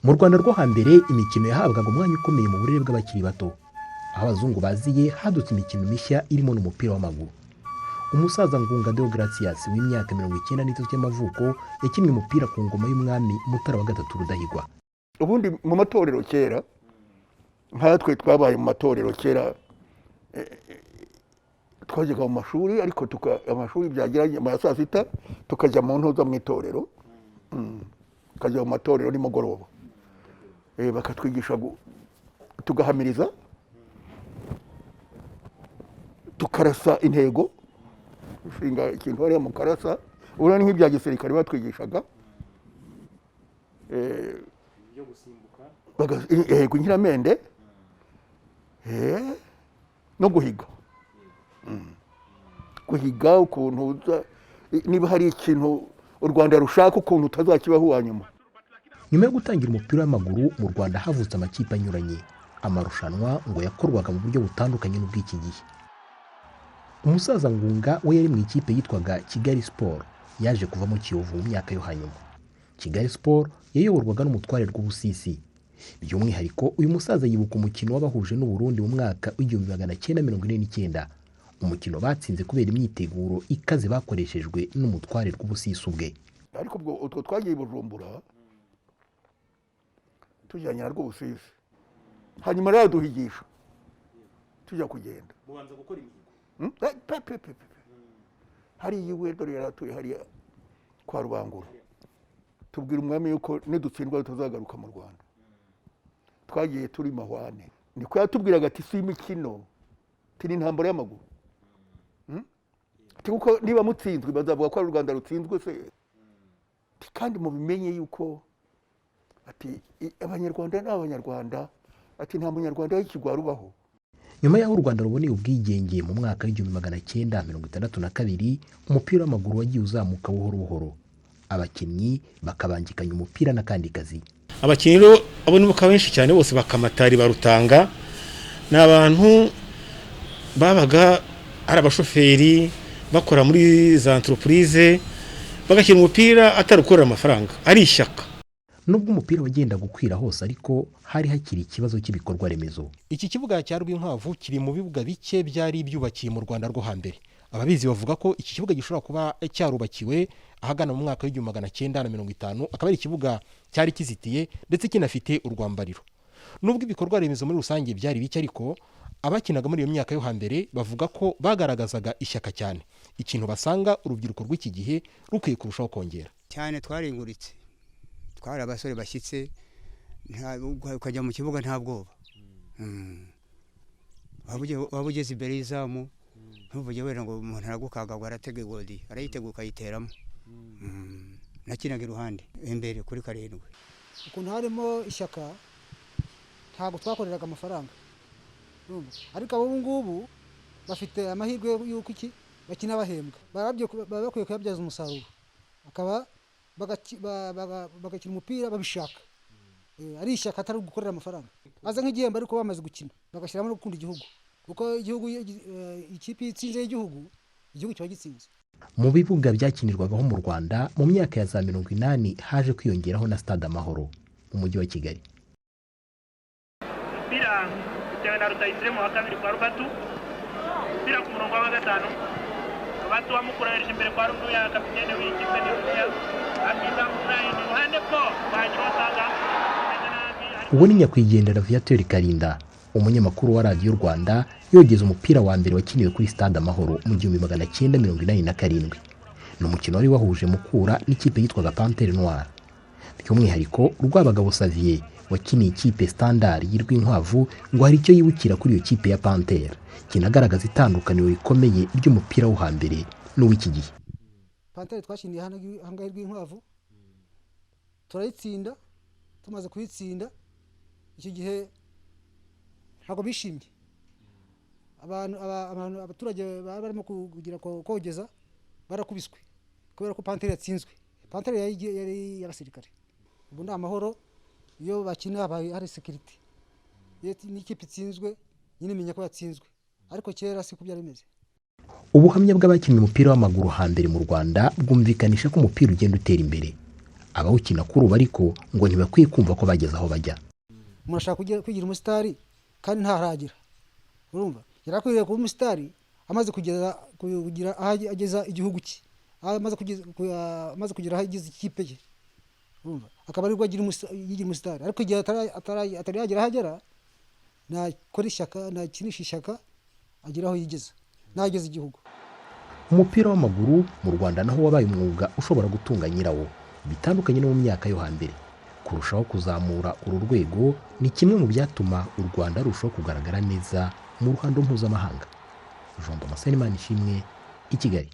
Mu Rwanda rwo hambere, imikino yahabwaga umwanya ukomeye mu burere bw'abakiri bato. Aho abazungu baziye, hadutse imikino mishya irimo n'umupira w'amaguru. Umusaza Ngunga Deogratias w'imyaka 93 y'amavuko yakinnye umupira ku ngoma y'umwami Mutara wa Gatatu Rudahigwa. Ubundi mu matorero kera, nkatwe twabaye mu matorero kera, twajyaga mu mashuri, ariko amashuri byagera nyuma ya saa sita tukajya mu ntuza mu itorero. Tukajya mu matorero nimugoroba. Bakatwigisha tugahamiriza, tukarasa intego, gushinga ikintu hariya mu karasa. Ubona ni nk'ibya gisirikare batwigishaga. Yego, inkiramende, no guhiga. Guhiga ukuntu niba hari ikintu u Rwanda rushaka, ukuntu utazakibaho uwa nyuma. Nyuma yo gutangira umupira w'amaguru mu Rwanda, havutse amakipe anyuranye. Amarushanwa ngo yakorwaga mu buryo butandukanye n'ubw'iki gihe. Umusaza Ngunga we yari mu ikipe yitwaga Kigali Sport, yaje kuvamo Kiyovu mu myaka yo hanyuma. Kigali Sport yayoborwaga n'umutware Rwubusisi. By'umwihariko, uyu musaza yibuka umukino wabahuje n'u Burundi mu mwaka w'1949, umukino batsinze kubera imyiteguro ikaze bakoreshejwe n'umutware Rwubusisi ubwe. Ariko ubwo utwo twagiye i Bujumbura tujyanye na Rwubusisi, hanyuma rero duhigisha tujya kugenda. Mubanza gukora imihigo? Pe pe pe pe, hariya iwe, dore yari atuye hariya kwa Rubangura. Tubwira umwami yuko nidutsindwa tutazagaruka mu Rwanda. Twagiye turi mahwane. Niko yatubwiraga ati: "Si imikino," ati, "ni intambara y'amaguru." Ati: "Kuko niba mutsinzwe bazavuga ko ari u Rwanda rutsinzwe se." Ati: "Kandi mubimenye yuko," ati, "Abanyarwanda ni Abanyarwanda," ati, "nta Munyarwanda w'ikigwari ubaho." Nyuma y'aho u Rwanda ruboneye ubwigenge mu mwaka w'1962, umupira w'amaguru wagiye uzamuka buhoro buhoro, abakinnyi bakabangikanya umupira n'akandi kazi. Abakinnyi rero abo nibuka benshi cyane bose, bakamatari barutanga, ni abantu babaga ari abashoferi, bakora muri za entreprise, bagakina umupira atari ukorera amafaranga, ari ishyaka. Nubwo umupira wagenda gukwira hose, ariko hari hakiri ikibazo cy'ibikorwa remezo. Iki kibuga cya Rwinkwavu kiri mu bibuga bike byari byubakiye mu Rwanda rwo hambere. Ababizi bavuga ko iki kibuga gishobora kuba cyarubakiwe ahagana mu mwaka w'1950, akaba ari ikibuga cyari kizitiye ndetse kinafite urwambariro. Nubwo ibikorwa remezo muri rusange byari bike, ariko abakinaga muri iyo myaka yo hambere bavuga ko bagaragazaga ishyaka cyane, ikintu basanga urubyiruko rw'iki gihe rukwiye kurushaho kongera. Cyane, twaringuritse, twari abasore bashyitse, ukajya mu kibuga nta bwoba. Waba ugeze imbere y'izamu ntuvuge wenda ngo umuntu aragukanga ngo aratega igodi, arayiteguye ukayiteramo. Nakinaga iruhande imbere kuri 7. Ukuntu harimo ishyaka, ntabwo twakoreraga amafaranga. Urumva? Ariko abo ngubu bafite amahirwe y'uko iki bakina bahembwa. Baba bakwiye kuyabyaza umusaruro, akaba bagakina umupira babishaka. Ari ishyaka, atari gukorera amafaranga aza nk'igihembo, ariko bamaze gukina bagashyiramo no gukunda igihugu, kuko igihugu ikipe iyo itsinze y'igihugu, igihugu kiba gitsinze. Mu bibuga byakinirwagaho mu Rwanda mu myaka ya za 80, haje kwiyongeraho na Stade Amahoro mu mujyi wa Kigali. Umupira utewe na Rutayisire mu wa kabiri kwa Rubatu, umupira ku murongo wa gatanu. Rubatu wamukoresha imbere kwa Runduya, kapitene w'iyi kipe ni Runduya, akizamura iruhande ko wagira usanga ameze nabi. Uwo ni nyakwigendera Viateur Karinda, umunyamakuru wa Radiyo Rwanda, yogeza umupira wa mbere wakiniwe kuri Stade Amahoro mu 1987. Ni umukino wari wahuje Mukura n'ikipe yitwaga Panthère Noire. By'umwihariko, Rwabagabo Xavier wakiniye ikipe Standard y'Urwinkwavu ngo hari icyo yibukira kuri iyo kipe ya Panthère kinagaragaza itandukaniro rikomeye ry'umupira wo hambere n'uw'iki gihe. Panthère twakiniye hano ahangaha Rwinkwavu, turayitsinda. Tumaze kuyitsinda, icyo gihe ntabwo bishimye. Abantu, abaturage bari barimo kugira kogeza barakubiswe kubera ko Panthère yatsinzwe. Panthère yari iy'abasirikare. Ubu ni amahoro, iyo bakina haba hari sécurité. Iyo n'ikipe itsinzwe nyine imenya ko yatsinzwe, ariko kera siko byari bimeze. Ubuhamya bw'abakinnye umupira w'amaguru hambere mu Rwanda bwumvikanisha ko umupira ugenda utera imbere. Abawukina kuri ubu ariko ngo ntibakwiye kumva ko bageze aho bajya. Umuntu ashaka kwigira umusitari kandi ntaragera. Urumva yari akwiriye kuba umusitari amaze kugira aho ageza igihugu cye, aho amaze kugera aho ageza ikipe ye. Urumva akaba aribwo yigira umusitari, ariko igihe atari yagera aho agera, nakora ishyaka, nakinisha ishyaka, agera aho yigeza nageza igihugu. Umupira w'amaguru mu Rwanda naho wabaye umwuga ushobora gutunga nyirawo, bitandukanye no mu myaka yo hambere. Kurushaho kuzamura uru rwego ni kimwe mu byatuma u Rwanda rurushaho kugaragara neza mu ruhando mpuzamahanga. Jean Damascene Manishimwe, i Kigali.